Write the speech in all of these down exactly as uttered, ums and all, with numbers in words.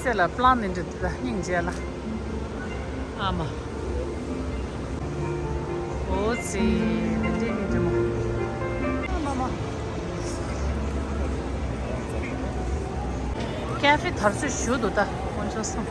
ཚེ་ལ་པླང་ནི་འདྲི་འདི་ད་སྙིང་རྗེ་ལ། ཨ་མ། ཨོ་ཙི། ནི་འདྲི་ནི་འདྲི་མོ། ཨ་མ་མ། ཀེ་ཧྥེ་དར་ཚུལ་ཞུ་འདུག་ད་དཀོན་མཆོག་གསུམ།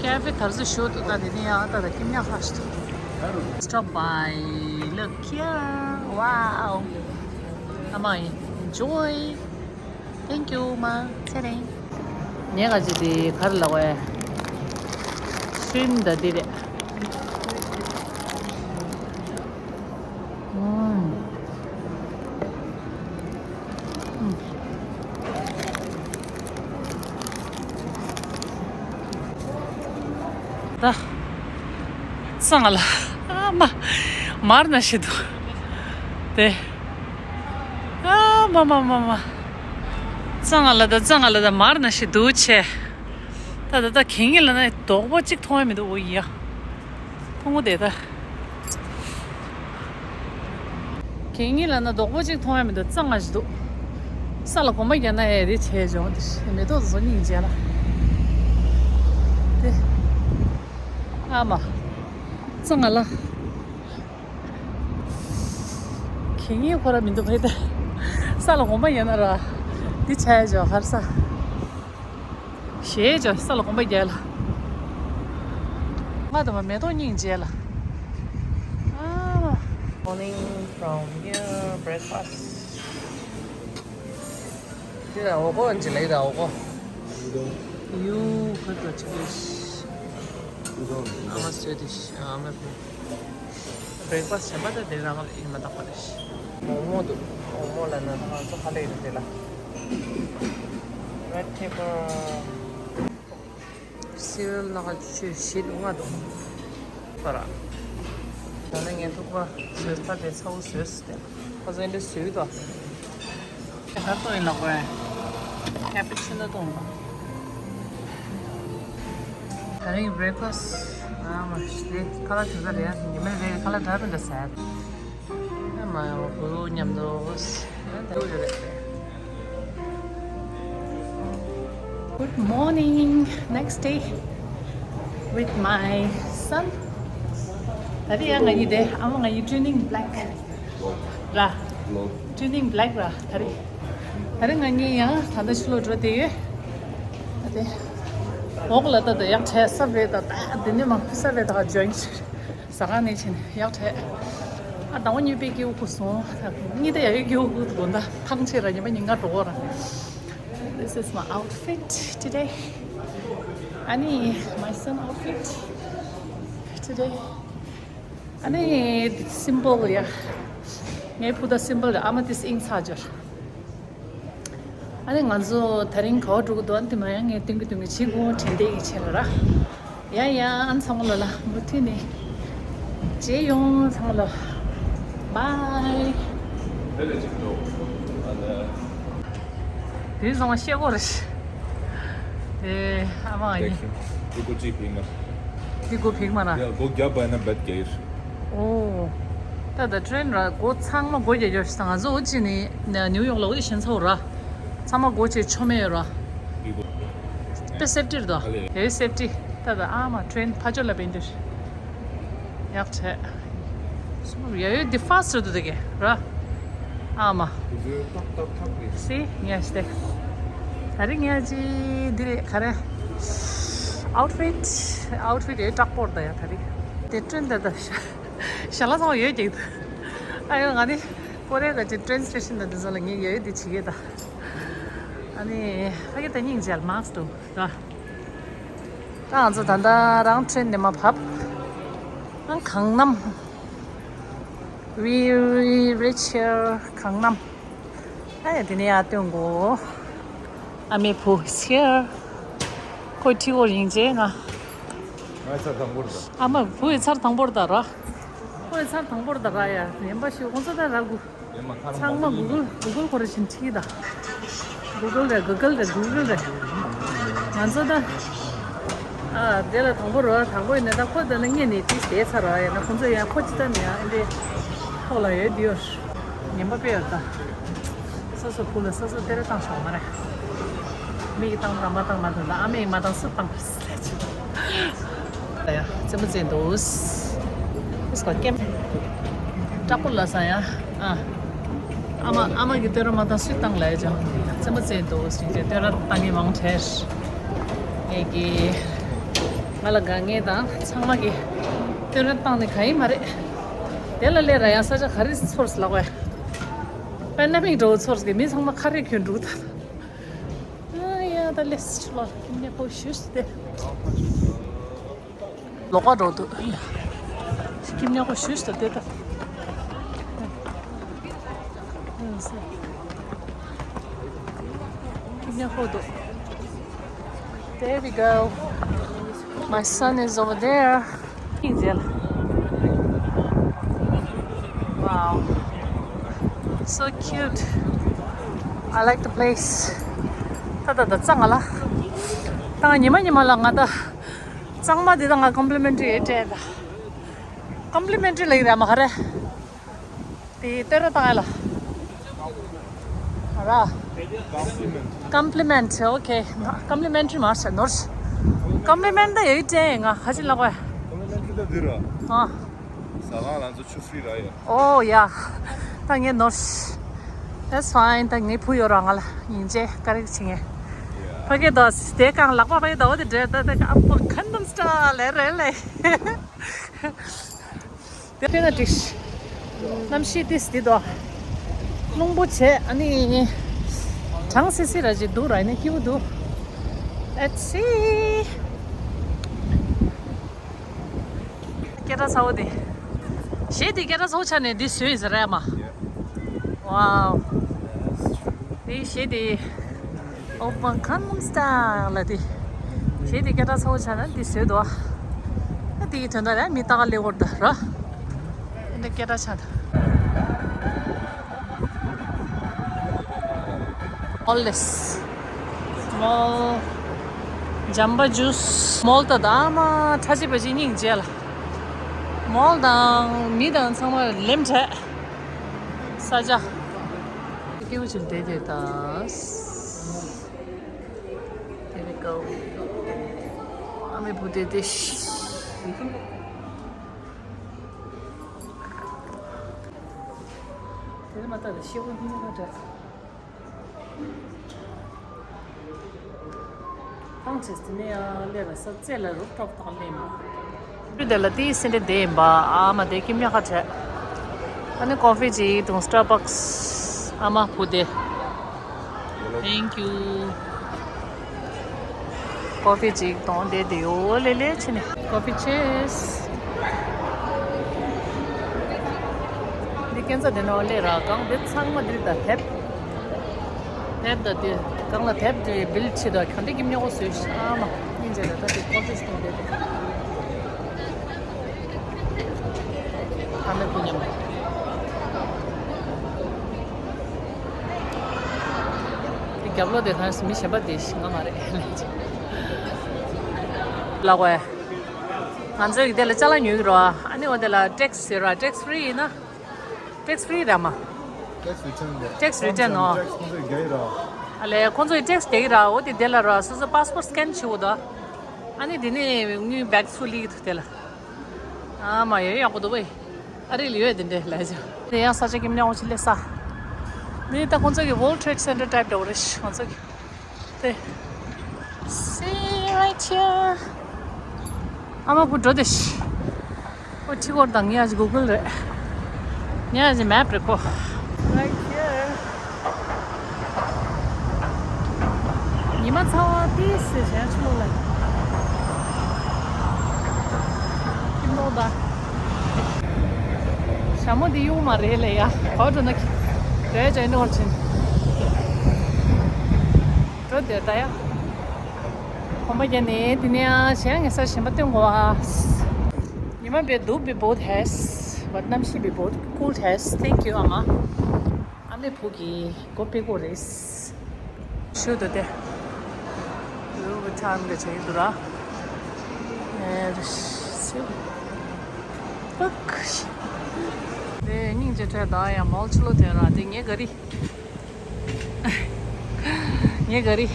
ཀེ་ཧྥེ་དར་ཚུལ་ཞུ་འདུག་ད། དེ་ནི་ཡང་ད་ད་ཀིམ་ཉག་ཧ་ཤི། Stop by. Look here. Wow. Come on, enjoy. Thank you, ma. ཚེ་རིང་། ཉེ་ག་ཅི་དེ་གར་ལ་བས། ཤིན་ད་དེ་རེད། ཨུམ། ཨུམ། ད། གཙང་ལ། ཨ་མ། མར་ན་ཤི་འདུག་དེ། ཨ་མ་མ་མ་མ། གཙང་ལ་ད་གཙང་ལ་ད་མར་ན་ཤི་འདུག་ཆེ། ད་ད་ད་གད་སྙིགས་ལ་ན་རྡོག་པོ་གཅིག་མཐོང་ཡ་མི་འདུག་འོ་ཡ། ཕུང་པོ་དེ་ད། གད་སྙིགས་ལ་ན་རྡོག་པོ་གཅིག་མཐོང་ཡ་མི་འདུག་གཙང་ང་ཞིག་འདུག་ས་ལ་གོམ་པ་རྒྱག་ན་ཡ་རེ་བྱས་བྱུང་དེ་མེ་ཏོག་བཟོ་སྙིང་རྗེ་ལ། དེ། ཨ་མ། གཙང་ང་ལ། གད་སྙིགས་ཁོ་ར་མི་འདུག་ཕེ་ཏེ། ས་ལ་གོམ་པ་ཡིན་ན་ར། འདི་ཆ་ཡ་ཇོ་ཧར་ས། ཞེས་ཇོ་ས་ལ་གོམ་པ་རྒྱལ་ལ། ང་དང་མེ་ཏོག་སྙིང་རྗེ་ལ། ཨ། Morning from here, breakfast. འདི་ལ་འོ་གོ་འཇི་ལ་ཡི་ལ་འོ་གོ། ཡུ་ཁ་ཏོ་ཆི་ལིཤ། ཨ་མ་སི་ཏི་ཤ་ཨ་མ་བུ། བྷེག་ཕ་སི་བྱེད་པ་དང་དེ་རང་ལ་ཡིན་མ་དག་པ་རེད། མོག་མོག་འདུག་མོག་མོག་ལ་ན་ང་ཚོ་ཧ་ལས་ཡོད་དེ་ལ། Red pepper. Cereal ལ་ཆུ་བཞི་ལྔ་འདུག་ཁོ་ར། ད་ནི་ངས་ཐུག་པ་བཟོས་ཚར་ཏེ་ཚ་བོ་བཟོས་ཏེ། ཁོ་ཚོ་འདི་བཟོས་ཏོ། ཁ་ཏོ་ཡིན་ལ་གོ་ཡ། ཁེ་པི་ཆི་ནོ་ཏོ། ད་རིང་བྷེག་ཕ་སི་ང་མ་ཤི་ཏེ་ཁ་ལག་དེ་ཚ་རེད། ཉི་མ་རེ་ཁ་ལག་འདྲ་མི་འདྲ་ཟས། ཨ་མ་ཡང་བུ་མཉམ་དུ་ཟས་འདྲ་ཡོད་རེད། Good morning, next day with my son. ད་རེས་ཡང་ང་གཉིས་དེ་ཨ་མ་ང་གཉིས་ཊུ་ནིང་བྷེ་ལེག་ར། ཊུ་ནིང་བྷེ་ལེག་ར་ད་རེས། ད་རེས་ང་གཉིས་ཡང་ད་ལྟ་ཕྱི་ལོགས་འགྲོ་བསྡད་ཡོད། ད་དེ་འོག་ལ་ད་ད་ཡག་བྱས་སབ་ཝེ་ད་ད་དེ་ནས་མ་སབ་ཝེ་ད་ཇོ་ཡིན་ཟ་ཁང་ནས་ཕྱིན་ཡག་བྱས། ཨ་དང་པོ་གཉིས་པའི་སྐྱེ་བོ་ཁུ་སོང་ད་གཉིས་ད་ཡག་ཡོད་སྐྱེ་བོ་ཁུ་དགོན་ད་ཐང་ཆད་ར་ཉི་མ་ཉིན་གང་འགྲོ་གོ་ར། This is my outfit today. ཨ་ནི་my son outfit today. ཨ་ནི་simple ཡ། ངའི་ཕུ་ད་simple རེད། ཨ་མ་དེ་ཨིན་ཚ་ཇར། ཨ་ནི་ང་ཚོ་ད་རིང་ག་པར་འགྲོ་གི་འདུག་ཨ་ནི་དེ་མ་ཡང་ངས་སྟོན་གི་སྟོན་གི་བྱེད་དགོས་དྲན་བསྡད་ཀྱི་བྱེད་ལ་ར། ཡ་ཡ་ཨ་ནི་ཚང་མ་ལ་ལ་མུ་མཐུད་ནས་མཇལ་ཡོང་ཚང་མ་ལ། Bye. དེ་ཚང་མ་ཤེལ་སྒོ་རེད། དེ་ཨ་མ་ཡིན། དེ་སྒོ་གཅིག་ཕིག་མ། དེ་སྒོ་ཕིག་མ་ར། ཡ་སྒོ་བརྒྱབ་པ་ན་བད་གེར། ཨོ། ད་ད་ཊེན་ར་སྒོ་ཚང་མ་སྒོ་རྒྱག་རྒྱག་ཞིག་ང་ཚོ་འུ་ཅི་ནི་ནིའུ་ཡོག་ལ་འུ་ཅི་ཞེན་ཚ་བོ་ར། ཚང་མ་སྒོ་ཕྱེ་ཆོག་མེད་ཡོད་ར། དེ་སྒོ། དཔེ་སེབ་ཊི་རེད་དོ། ཨ་ལེ། ཡ་སེབ་ཊི། ད་ད་ཨ་མ་ཊེན་ཕ་ཇོ་ལ་བན་དུ། ཡག་བྱས། ཡ་ཡོད་འདི་ཕ་སི་ཊི་རེད་འདུག་དེ་གས་ར། ཨ་མ། སི་ངས་ཤི་སྟེ། ད་རིང་ངས་ཅི་འདི་རེད་ག་རེ། ཨའུཊ་ཕིཊ། ཨའུཊ་ཕིཊ་ཡོད་དྲག་པོ་རེད་ད་ཡ་ད་རིང་། དེ་ཊེན་ད་ད་ཤ་ཤ་ལ་ཚང་ཡོད་ཀྱི། ཨ་ཡོད་ང་ནི་ཀོ་རེ་ག་ཅི་ཊེན་སི་ཊེ་ཤན་ད་འདི་ཚོ་ལ་ངས་ཡ་ཡོད་འདི་བྱེད་ཀྱི་ད། ཨ་ནི་ཕ་གི་ད་སྙིང་རྗེ་མཱག་སི་འདུག་ད། ད་ང་ཚོ་ད་ལྟ་རང་ཊེན་ནས་མར་བབས། ཨང་གངས་རྣམ། We reach here གངས་རྣམ། ཨ་ཡ་དེ་ནས་ཡར་སྟོན་དགོས། ཨ་མའི་བུ་is here། ཁོའི་ཁྲི་གོ་རིང་རྗེས་ང་། ང་ཚར་དང་པོར་ད། ཨ་མ་བུ་ཡི་ཚར་དང་པོར་ད་ར། ཁོ་ཡི་ཚར་དང་པོར་ད་ར་ཡ་ཡན་པ་ཞིག་ཁོང་ཚོ་ད་ར་དགོས། ཚང་མ་གུ་གུལ་གུ་གུལ་ཁོ་ར་བཞིན་ཁྲིད་ད། གུ་གུལ་རེད་གུ་གུལ་རེད་གུ་གུལ་རེད། ང་ཚོ་ད། ཨ་དེ་ལ་དང་པོ་རོ་དང་པོ་ཡིན་ན་ད་ཁོ་ད་ནི་ངས་ནས་ཏིས་དེ་ཚར་རོ་ཡིན་ན་ཁོང་ཚོ་ཡང་ཁོ་ཅི་ད་ནི་ཡང་ཨེ་འདྲེ་ཐོག་ལ་ཡོད་དེ་ཡོད། ངན་པ་དཔེ་ཡོད་ད། སོ་སོ་ཕུག་ལ་སོ་སོ་སྟེར་བཏང་ཆོག་མ་རེད། མིག་བཏང་དང་མ་བཏང་མ་བཏང་དང་ཨ་མས་མ་བཏང་སུ་བཏང་ཟེར་ཅིག་ད་ཡ་རྩེད་མོ་རྩེ་འདུག་ཨིས་གོ་ཀེམ། དྲག་པོ་ལ་ས་ཡ། ཨ་ཨ་མ་ཨ་མ་གི་བསྟོད་ར་མ་བཏང་སུས་བཏང་ལ་ཡ་ཅང་རྩེད་མོ་རྩེ་འདུག་ཞིང་ཆེ་བསྟོད་ར་བཏང་ངེས་མང་ཁྲེར། ངེད་ཀྱི་ང་ལ་དགའ་ངེས་དང་ཚང་མ་གི་བསྟོད་ར་བཏང་ནས་ག་ཡིན་མ་རེད། དེ་ལ་སླེབས་ར་ཡ་ས་ཆ་ག་རེ་ཚོར་སི་ལ་གོ་ཡ། པན་ན་མིག་འགྲོ་ཚོར་སི་གི་མི་ཚང་མ་ཁ་རེ་གྱོན་འདུག་ད། ཨ་ཡ་ད་ལེས་ཆུ་ལོ་ཀིམ་ཉེ་པོ་ཞུས་ཏེ། ལོག་པ་འགྲོ་འདུག་ཀིམ་ཉེ་པོ་ཞུས་ཏེ་དེ་ད། ཀིམ་ཉེ་པོ་འདུག There we go. My son is over there. Wow. So cute. I like the place. ད་ད་ད་གཙང་ང་ལ། ད་ང་ཉི་མ་ཉི་མ་ལ་ང་ད། གཙང་མ་འདི་ད་ང་complimentary་ཨེ་སྤྲད་ད། complimentary་ལ་ཡི་ར་མ་ཧ་རེ། དེ་ལྟོས་ར་བཏང་ཡ་ལ། ཨ་ར། compliment okay. complimentary་མ་བྱ་ནོར། compliment་ད་ཡོད་དྲན་ང་ཁ་ཅིག་ལ་གོ་ཡ། compliment་ད་འདི་ར། ཨ། ཟ་ཁང་ལ་ཚོ་ཆུ་free་ར་ཡ། ཨོ་ཡ། ད་ངས་ནོར། That's fine. ད་ངའི་བུ་ཡོད་ར་ང་ལ་སྙིང་རྗེ་བཀའ་དྲིན་ཆེ་ངས། ཕ་གི་དོ་དེ་གང་ལག་པ་ཕ་གི་དོ་འོ་དེ་འདྲེ་ད་དེ་ཀ་ཨ་པོ་ཁན་དམ་སྟ་ལེ་རེ་ལེ། དེ་ན་འགྲིག་གནམ་གཤིས་ཏིས་འདི་དོ། རླུང་པོ་བྱས་ཨ་ནི། གྲང་སི་སི་ར་ཅིག་འདུག་ར་ནི་སྐྱིད་པོ་འདུག Let's see. སྐད་གྲགས་ཚ་བོ་དེ། གཞས་དེ་སྐད་གྲགས་ཚ་བོ་ཆགས་ནས་འདི་བཟོས་ཡིན་ཟེར་ར་མ། Wow. དེ་གཞས་དེ། ཨོ་པ་ཁན་སྟ་ལ་དེ། གཞས་དེ་སྐད་གྲགས་ཚ་བོ་ཆགས་ན་འདི་བཟོས་འདུག་ཨ་དེ་གི་དོན་དག་ལ་མི་ལྟ་ག་ལེ་བོར་ད་ར། འདི་སྐད་གྲགས་ཆགས་ད། All this. མོལ། ཇམ་པ་ཇུས། མོལ་ད་ད་མ་ཁྲ་ཆི་བ་ཅི་སྙིང་རྗེ་ལ། མོལ་དང་མི་དང་ཚང་མ་ལེམ་བྲལ། ས་ཆ། སྐྱེ་བོ་ཅིག་བསྡད་དེ་ད། There we go. ཨ་མའི་བུ་བསྡད་དེ། དེ་མ་ལྟ་ད་ཤེས་བོ་སྙིང་རྗེ་ལ་བྲལ། ཐང་ཆེས་དེ་ནས་ཡང་སླེབས་ལ་ས་རྩེ་ལ་rooftop་ཐང་སླེབས་མ། བུ་དེ་ལ་དེའི་སེ་འབྲས་དེ་ཡིན་པ་ཨ་མ་དེ་ཀི་མྱ་ཁ་བྲལ། ཨ་ནི་ཀོ་ཧྥི་ཅིག་འཐུང་Starbucks་ཨ་མ་བུ་དེ། Thank you. ཀོ་ཧྥི་ཅིག་འཐུང་བསྡད་དེ་ཡོད་ལེ་ལེ་ཕྱིན་ནས། Coffee cheers. འདི་ཁྱད་མཚར་དེ་ནོ་ལེ་ར་གང་དེ་ཚང་མ་འདིར་ད་ཐེབས། ཐེབས་ད་དེ་གང་ལ་ཐེབས་དེ་བིལ་ཆེ་ད་གང་དེ་གི་མྱོག་བཟོས་ཤ་མ་སྙིང་རྗེ་ད་ད་དེ་ཀོ་ཧྥི་ཅིག་འཐུང་བསྡད་དེ། ཨ་མའི་བུ་མཉམ། དེ་རྒྱབ་ལོགས་དེ་གང་མི་གཞན་པ་དེ་ཞིག་ང་མ་རེད། ལགས་འོས། ང་ཚོའི་དེ་ལ་ཅ་ལག་ཉོས་ཀྱི་རོ། ཨ་ནི་འོ་དེ་ལ་tax་ཟེར་ར། tax free་ཡིན་ན། tax free་ར་མ། Tax return་རེད། tax return་ཨོ། tax་ཁོང་ཚོས་རྒྱག་ཡི་ར། ཨ་ལས་ཁོང་ཚོས་tax་རྒྱག་གི་ར། འོ་དེ་དེ་ལ་ར་སོ་སོ་passport scan་བྱེད་འོ་ད། ཨ་ནི་དེ་ནས་དངུལ་bag་ཚུར་སླེབས་ཀྱི་འདུག་དེ་ལ། ཨ་མ་ཡོད་ཡག་པོ་འདུག་བས། ཨ་རི་ལ་ཡོད་དེ་འདྲས་ལས་ཅིག་དེ་ཡང་ས་ཆ་གི་མཉམ་འོ་ཅིག་སླེབས་ས། འདི་ད་ཁོང་ཚོ་གི་World Trade Center་type་འདྲ་བོ་རེད་ཤག་ཁོང་ཚོ་གི། དེ། See right here. ཨ་མ་བུ་འགྲོ་དེ་ཤི། ཨོ་ཁྲི་སྐོར་དང་ངས་ཨ་ཅི་Google་རེད། ངས་ཨ་ཅི་map་རེད་ཁོ། Right here. ཉི་མ་ཚ་བ་ཏིས་ཟེར་བྱས་ཆུ་ལོག་ལ། ཁྱིམ་ལོག་ད། ཞྭ་མོ་འདི་གཡུག་མ་རེད་ལེ་ཡ། གོ་འགྲོ་ན་ཁྱི། རེད་ཅེ་ནོར་ཕྱིན། འགྲོ་དེ་ད་ཡ། གོམ་པ་བརྒྱབ་ནས་དེ་ནས་ཡང་གཞན་ངེད་སར་ཞིམ་པ་སྟོན་དགོས་ཨ། ཉི་མ་བས་སྡུག་བས་བོད་ཧེས། བ་གནམ་གཤིས་བས་བོད་ཀུལ་ཧེས། Thank you ཨ་མ། ཨ་མའི་བུ་གིས་སྒོ་ཕྱེ་གོ་རེད། ཤུ་དུ་དེ། ལུ་བི་ཐན་གི་ཆེ་དུ་ར། ཨེ་སུ། ཨུག་དེ་སྙིང་རྗེ་ཁྲོད་ད་ཡང་མོལ་ཆུ་ལོ་དེ་ར་དེ་ངའི་ག་རི། ངའི་ག་རི།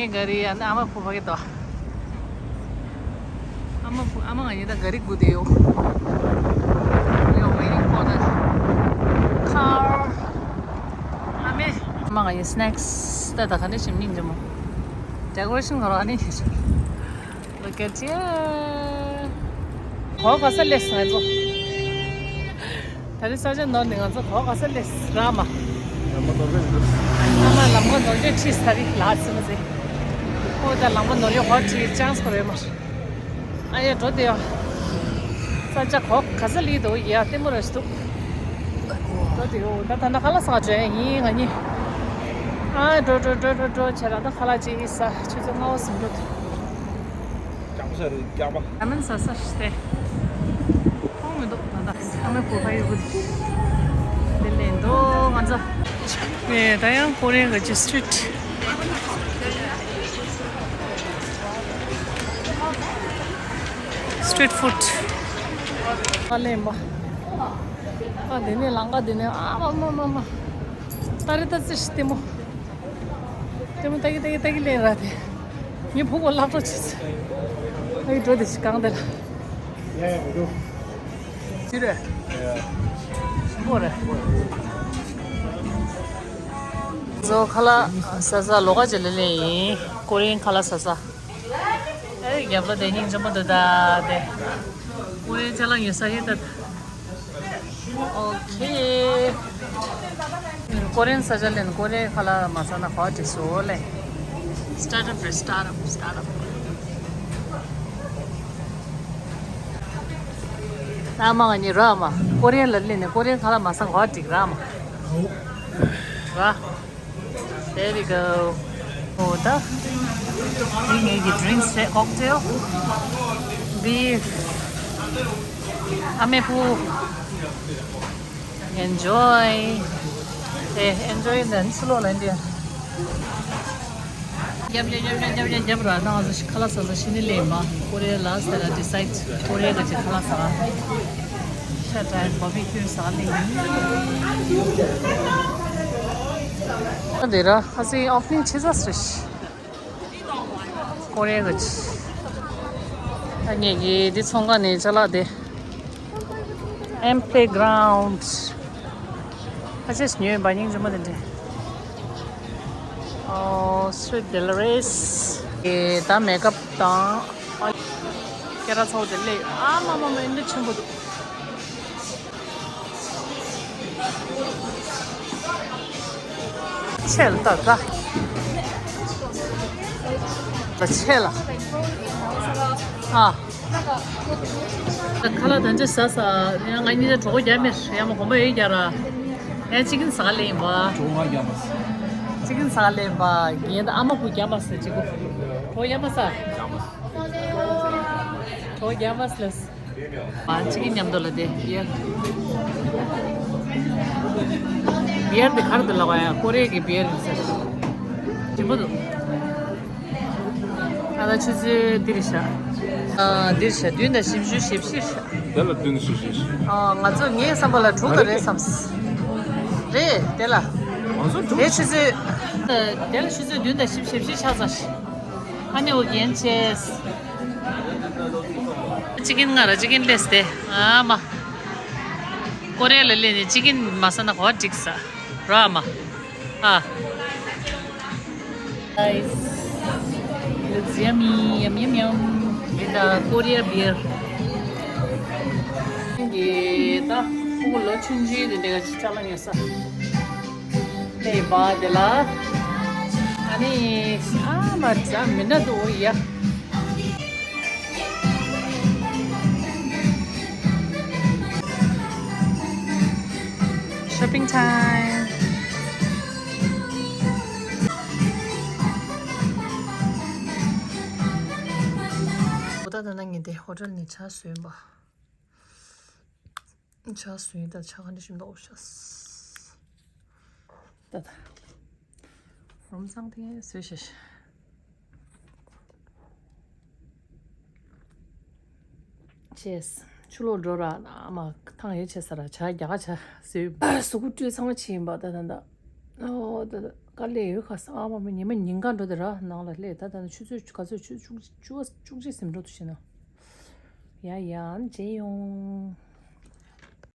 ག་རེ་ཡ་ན་ཨ་མ་ཕུ་ཕ་གི་དོ། ཨ་མ་ཕུ་ཨ་མ་ང་གཉིས་ད་ག་རེ་སྒུག་བསྡད་ཡོད། We are waiting for the car. ཨ་མ་ཨ་མ་ང་གཉིས་སི་ནེག་སི་ད་ད་ག་ནས་ཞིམ་ཉིན་ཇི་མོ། Decoration ག་རོ་ཨ་ནི་ཞིག Look at here. གོ་ག་ས་ལེས་ང་ཚོ། ད་རེས་ས་ཆ་ནོར་ནས་ང་ཚོ་གོ་ག་ས་ལེས་ར་མ། ལམ་ཁ་ནོར་གྱི་ཨ་མ་ལམ་ཁ་ནོར་གྱི་ཁྲིས་ད་རེས་ལ་སི་མ་ཟེ། ཁོ་ད་ལམ་ཁ་ནོར་གྱི་ཧོ་ཁྲིས་ཅང་སི་ཁོ་རེ་མ། ཨ་ཡ་འགྲོ་དེ་ཡོ། ས་ཆ་གོ་ག་ས་ལི་དོ་ཡ་ལྟད་མོ་རེ་ཞིག་འདུག་འགྲོ་དེ་ཡོ་ད་ད་ན་ཁ་ལ་ས་ཆ་ཡིན་ང་གཉིས། ཨ་འགྲོ་འགྲོ་འགྲོ་འགྲོ་འགྲོ་བྱས་ར་ད་ཁ་ལ་ཅི་ཡིན་ས་ཆུ་ཚོད་ལྔ་བ་ཟིན་འགྲོ་དེ། རྒྱག་པ་ས་རེད་རྒྱག་པ། ར་མེན་ཟ་ས་ཤི་སྟེ། ཁོང་མི་འདུག་ད་ལྟ་ཨ་མའི་བུ་ཕ་ཡུལ་གུ་དེ་ལས་འདུག་ང་ཚོ། ཨེ་ད་ཡང་ཀོ་རི་ཡན་གྱི་སི་ཊི་རིཊ། སི་ཊི་རིཊ་ཕུཌ། ཨ་ལེ་མ། ཨ་དེ་ནས་ལང་ཀ་དེ་ནས་ཨ་མ་མ་མ་མ། ཏ་རི་ཏ་ཙི་ཤི་ལྟད་མོ། ལྟད་མོ་ལྟ་གི་ལྟ་གི་ལྟ་གི་ལེན་ར་དེ། ངའི་ཕུག་པ་བརླག་འགྲོ་བྱེད་ཚེ། ཨ་ཡི་འགྲོ་དེ་ཞིག་གང་དེ་ལ། ཡ་ཡ་མི་འགྲོ། ཅི་རེད། ཡ་ཡ། ཞིམ་པོ་རེད། ཛོ་ཁ་ལག་ཟ་ཟ་ལོ་ཀ་ཅི་ལེ་ལེ་ཡིན། ཀོ་རི་ཡན་ཁ་ལག་ཟ་ཟ། ཨེ་རྒྱབ་ལོ་དེ་སྙིང་རྗེ་མོ་འདུག་ད་དེ། ཀོ་རི་ཡན་ཅ་ལག་ཉོ་ས་ཡིན་ད། ཨོ་ཁེ། ཀོ་རི་ཡན་ས་ཆ་ལེན་ཀོ་རི་ཡན་ཁ་ལག་མ་ཟ་ན་གོ་དྲི་སོ་ལེ། སི་ཊར་ཊི་ཨབ་རེད། སི་ཊར་ཊི་ཨབ། སི་ཊར་ཊི་ཨབ། ཨ་མ་ང་གཉིས་ར་མ། ཀོ་རི་ཡན་ལ་ལེན་ནས་ཀོ་རི་ཡན་ཁ་ལག་མ་ཟ་གོ་དྲི་ར་མ། ར། There we go. ཨོ་ད། འདི་ངེད་ཀྱི་ཌི་རིང་སེ་ཊི། ཀོག་ཊེལ། བྷིཕ། ཨ་མའི་བུ། Enjoy. ཨེ་ཨེན་ཇོའི་ནན་སི་ལོ་ལན་ཏི། རྒྱབ་རྒྱབ་རྒྱབ་རྒྱབ་རྒྱབ་རྒྱབ་ར་ད་ང་ཚོ་ཁ་ལག་ཟ་ཟ་ཤི་ནི་ལེན་པ། ཀོ་རི་ཡ་ལ་ཟེར་ར་ཌི་སའིཌ། ཀོ་རི་ཡ་གི་ཅིག་ཁ་ལག་ཟ། ཤ་ཏྲའི་བྷར་བི་ཁྱུ་ཟ་ལེ་ཡིན། ཨ་འདི་ར་ཁ་སང་ཨོ་པ་ནིང་བྱེད་ས་སུ་ཤི། ཀོ་རི་ཡ་གི་ཅིག་ད་ངེད་ཀྱི་འདི་ཚོང་ཁང་ནས་ཅ་ལག་དེ། ཨེམ་པི་ལེ་གྷ་རའུན་ཌི། ཁ་ཤས་ཉོས་པ་སྙིང་རྗེ་མོ་དེ་འདྲས། ཨོ་སུའིཊ་ཌེ་ལི་རེས། ཨེ་ད་མེ་ཀབ་དང་། ཨ་སྐེ་རགས་ཚོ་དེ་ལེ། ཨ་མ་མ་མ་ཨེ་འདྲ་ཆེན་པོ་འདུག་ཆེ་ལ་ད་ད། ད་ཆེ་ལ། ཨ། ཁ་ལག་དང་ཅི་ཟ་ས། ཡང་ང་གཉིས་ཀྱི་གྲོགས་པོ་རྒྱ་མི་ཡ་མ་གོམ་པ་ཡོད་རྒྱ་ར། ཡང་ཅི་ཀིན་ཟ་ལེན་པ། གྲོགས་ང་རྒྱ་མ་ཟ། ཅི་ཀིན་ཟ་ལེན་པ། ངས་ད་ཨ་མ་བུ་རྒྱ་མ་ཟ་ཅི་གོ། གྲོགས་རྒྱ་མ་ཟ། རྒྱ་མ་ཟ། གྲོགས་རྒྱ་མ་ཟ་ལེ་ཟ། ཨ་ཅི་ཀིན་མཉམ་དུ་ལ་དེ་བི་ཡར། བི་ཡར་དེ་གར་དུ་ལ་བ་ཡ་ཀོ་རེ་གི་བི་ཡར་ཡིན་ཟེར། ཅི་མོ་འདུག་ཨ་ད་ཆུ་ཚོད་འདིར་བཞག་ཨ་འདིར་བཞག་བདུན་དང་བཞི་བཅུ་ཞེ་བཞི་བཞག་དེ་ལ་བདུན་བཞི་བཞི། ཨ་ང་ཚོ་ངའི་བསམ་པ་ལ་དྲུག་ག་རེད་བསམ། རེད་དེ་ལ། ང་ཚོ་དྲུག་དེ་ཆུ་ཚོད། དེ་ལ་ཆུ་ཚོད་བདུན་དང་བཞི་བཅུ་ཞེ་བཞི་ཆགས་ཚར། ཨ་ནི་འོ་རྒྱན་ཆེ། ཅི་ཀིན་ང་ར་ཅི་ཀིན་ལེས་ཏེ། ཨ་མ། ཀོ་རེ་ལ་ལེན་ནས་ཅི་ཀིན་མ་ཟ་ན་གོ་བ་འགྲིག་ས། ར་མ། ཨ། Guys, looks yummy, yum yum yum. With the Korea beer. འདི་ད་ཕྲུ་གུ་ལོ་ཆུང་ཆུང་དེ་འདྲ་ག་ཅི་ཅ་ལག་ཉོ་ས། ལེ་བ་དེ་ལ། ཨ་ནི་ཨ་མ་ཛ་མི་ན་དུ་ཡ། Shopping time. འོ་ད་ད་ན་ངས་དེ་ཧོ་ཊེལ་ནས་ཇ་བཟོས་པ། ཇ་བཟོས་ད་ཇ་ག་འདྲ་ཞིམ་འདུག་ཤ། ད་ད། རུམ་སང་དེ་བཟོས་ཤ་ཤ། ཅེས། ཆུ་ལོག་འགྲོ་ར་ཨ་མ་ཐང་ཡོད་ཆེ་ས་ར་ཇ་རྒྱ་ག་ཇ་བཟོས། གཟུགས་པོ་བཀྲུས་ཚང་མ་ཕྱིན་པ་ད་ད་ད། ཨོ་ད་ད། དཀའ་ལས་ཡོད་ཁ་སང་ཨ་མ་མི་ཉི་མ་ཉིན་གང་འགྲོ་དེ་ར་ནང་ལ་སླེབས། ད་ད་ནི་ཆུ་ཚོད་ག་ཚོད་ཆུ་ཚོད་བཅུ་བཅུ་བཅུ་གཅིག་ཟིན་འགྲོ་དུ་ཤེས་ན། ཡ་ཡ་མཇལ་ཡོང་།